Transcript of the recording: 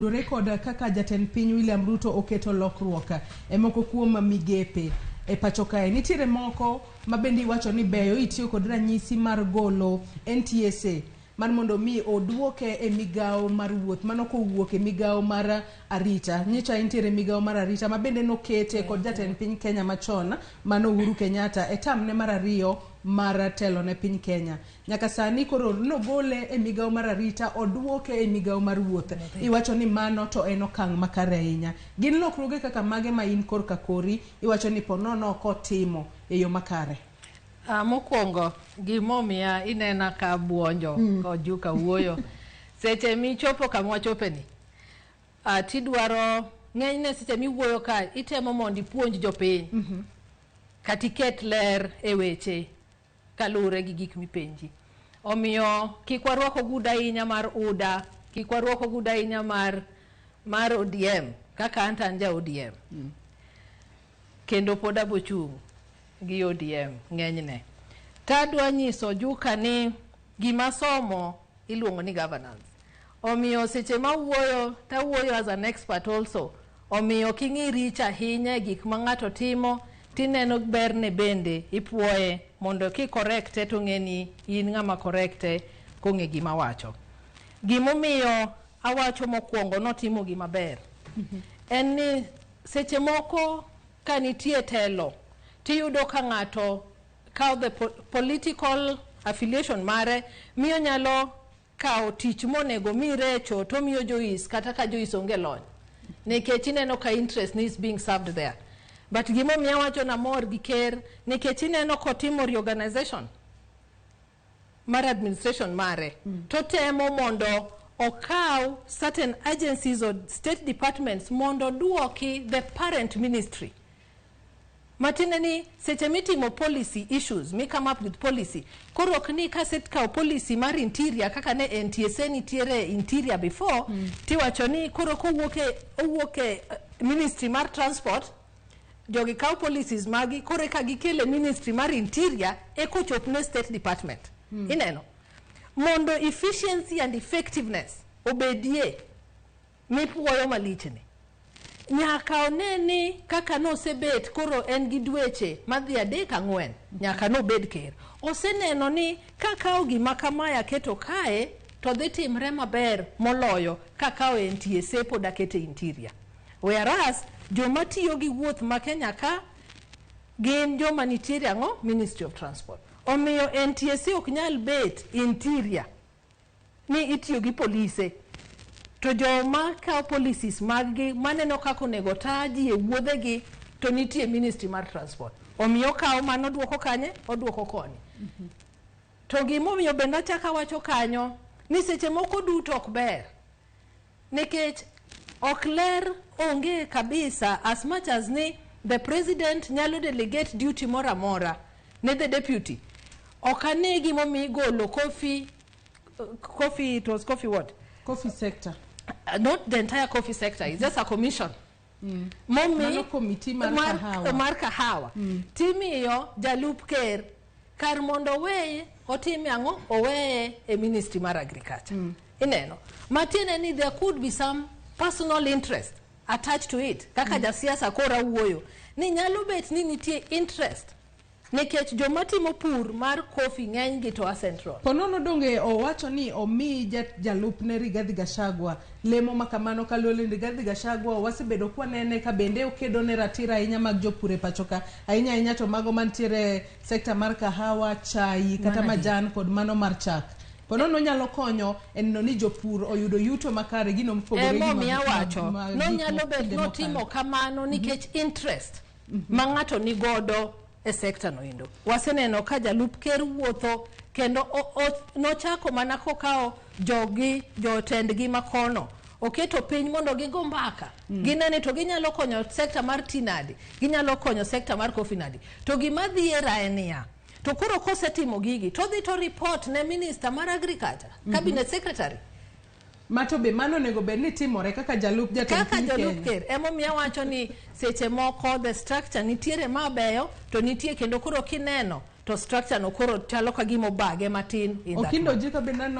Dore kod kaka jatend piny William Ruto oketo lokruok e moko kuom migepe e pacho kae. Nitiere moko ma bende iwacho ni beyo itiyo kod ranyisi mar golo NTSA mar mondo mi oduoke e migawo mar wuoth mano kowuok e migawo mar arita. Nyicha entiere migawo mar arita ma bende nokete kod jatend piny Kenya machon mano Uhuru Kenyatta e tam ne mar ariyo mar telo ne piny Kenya. Nyaka sani koro nogole e migawo mar arita oduoke e migawo mar wuoth. Iwacho ni mano to en okang' makare ahinya. Gin lokruoge kaka mage ma in korka kori iwacho ni ponono ok otimo e yo makare? Mokwongo gimomiya inena ka buonjo kojuka wuoyo seche michopo kama wachopeni tidwaro ng'enyne seche miwuoyo ka itemo mondo ipuonj jopiny kata iket ler e weche kaluwore gi gik mipenji. Omiyo kik warwak ogudu ahinya mar UDA, kik warwak ogudu ahinya mar ODM kaka an to an ja ODM. Kendo pod abochung' gi ODM ng'enyne. Tadwa nyiso Juka ni gima somo iluongo ni governance. Omiyo seche mawuoyo tawuoyo as an expert also. Omiyo king'i rich ahinya e gik ma ng'ato timo tineno berne bende ipuoye mondo ki correcte to ng'e ni in ng'ama correcte kong'e gima wacho. Gimomiyo awacho mokwongo notimo gima ber en ni seche moko ka nitie telo tiyudo ka ng'ato kawo the political affiliation mare miyo nyalo kawo tich monego mi Recho tomiyo Joyce kata ka Joyce onge lony nikech ineno ka interest ni is being served there. But gimomiyo awacho namor gi ker nikech ineno kotimo reorganization mar administration mare totemo mondo okaw certain agencies or state departments mondo oduoki the parent ministry. Matiende ni seche mitimo policy issues, mi come up with policy. Koro ok ni kasekawo policy mar interior kaka ne NTSA nitiere interior before, tiwacho ni koro kowuok e owuok e ministry mar transport, jogi kawo policies magi koro eka gikele ministry mar interior eka ochop ne state department. Ineno? Mondo efficiency and effectiveness obedie mipuoyo malich ni. Nyaka one ni kaka nosebet koro en gi dweche madhi 3 4 nyaka nobed ker. Oseneno ni kakawo gima kamae aketo kae to dhi timre maber moloyo kakawo NTSA pod akete interior. Whereas joma tiyo gi wuoth ma Kenya ka gin joma nitiere ang'o Ministry of Transport. Omiyo NTSA ok nyal bet interior ni itiyo gi polise to joma kawo policies mag gi maneno kaka onego ta ji e wuodhegi to nitie ministry mar transport. Omiyo okawo mano oduoko kanye? Oduoko koni. To gimomiyo bende achako awacho kanyo ni seche moko duto ok ber nikech ok ler onge kabisa as much as ni the president nyalo delegate duty moro amora ne the deputy. Ok ane gimomiyo igolo coffee, coffee, it was coffee what? Coffee sector. Not the entire coffee sector, it's just a commission. Momi Mano committee mar kahawa. Mar kahawa. Timiyo jalup ker kar mondo oweye otime ang'o oweye e ministry mar agriculture. Ineno. Matiende ni there could be some personal interest attached to it. Kaka jasiasa kora wuoyo ni nyalo bet ni nitie interest nikech joma timo pur mar coffee ng'eny gi to a central. Ponono donge owacho ni omi jalupne Rigathi Gachagua lemo ma kamano kaluwore ni Rigathi Gachagua wasebedo kwanene ka bende okedo ne ratiro ahinya mag jopur e pacho ka ahinya ahinya to mago mantiere sekta mar kahawa, chai kata majan kod mano mar chak. Ponono nyalo konyo e neno ni jopur oyudo yuto makare gino mopogore gi Emomiyo awacho nonyalo bet notimo kamano nikech interest ma ng'ato ni godo e sekta no endo. Waseneno ka jalup ker wuotho kendo nochako mana kokawo jogi jotendgi makono oketo piny mondo gigo mbaka ginene to ginyalo konyo sekta mar tea nadi, ginyalo konyo sekta mar coffee nadi. To gima dhiera en niya, to koro kosetimo gigi to odhi to report ne minister mar agriculture, cabinet secretary. Mato be mano onego bed ni timore kaka jalup jatend kaka piny jalup Kenya. Ker emomiyo awacho ni seche moko the structure nitiere mabeyo to nitie kendo koro kineno to structure no koro chalo ka gima obage matin in that Okindo manner. Jika bende aneno